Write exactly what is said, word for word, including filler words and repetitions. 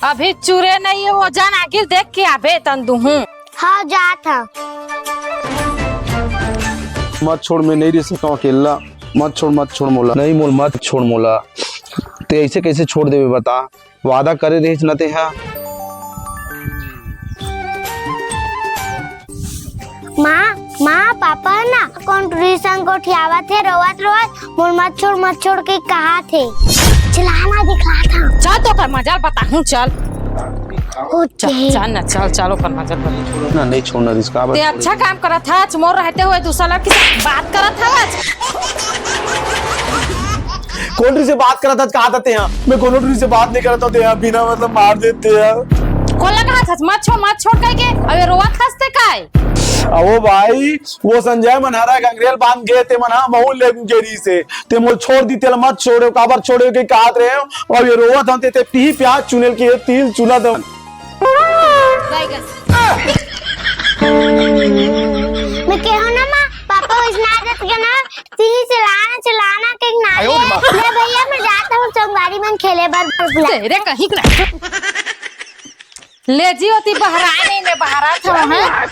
अभी चुरे नहीं हे, वो जान आगे देख के आबे तन दुहूं। हाँ, जात हंव। मत छोड़, मैं नहीं रह सकंव अकेला। मत छोड़, मत छोड़ मोला। नहीं मोल, मत छोड़ मोला। ते ऐसे कैसे छोड़ देबे बता? वादा करे रहिस न तेहा। माँ, माँ, पापा ना कोन टुरी संग गोठियावत हे, रोवत रोवत, मोर मत छोड़, मत छोड़ के कहात हे। चिल्लाना दिखलात हंव। चल, तोकर मजा ल बताहूं, चल। ओ चल, तें। चल ना, चल, चल, ओकर मजा ल बता। ना, नहीं छोड़ना रिस, काबर ते छोड़े? अच्छा काम करत हस, मोर रहते हुए दूसरा लड़की से बात करत हस। कोन टुरी से बात करत हस, कहात हस तेहा? मैं कोनो टुरी से बात नहीं करत हंव, तेहा बिना मतलब मार देते हैं। कोन ला कहत हस, मत छोड़, मत छोड़ कहिके, अबे रोवत हस ते काय? अहो भाई, वो संजय मन हरा गंगरेल बांध गे, ते मन हा महू ले गे रिहिसे। ते मोला छोड़ दी, तेला मत छोड़े, काबर छोड़े के कहात रहे हो। अब ये रोवत हंव, ते, ते पीही प्याज चुनेल के तिल चुना दो। मैं केहूं ना माँ, पापा वइसना आदत के ना, पीही चलाना, चलाना के ना आयो रे माँ। ले भैया, मैं जात हंव संगवारी मन खेले बर, बर बुला। तेरे कहीं का। ले जी होती बहराए नहीं, मैं बहरा था वहाँ।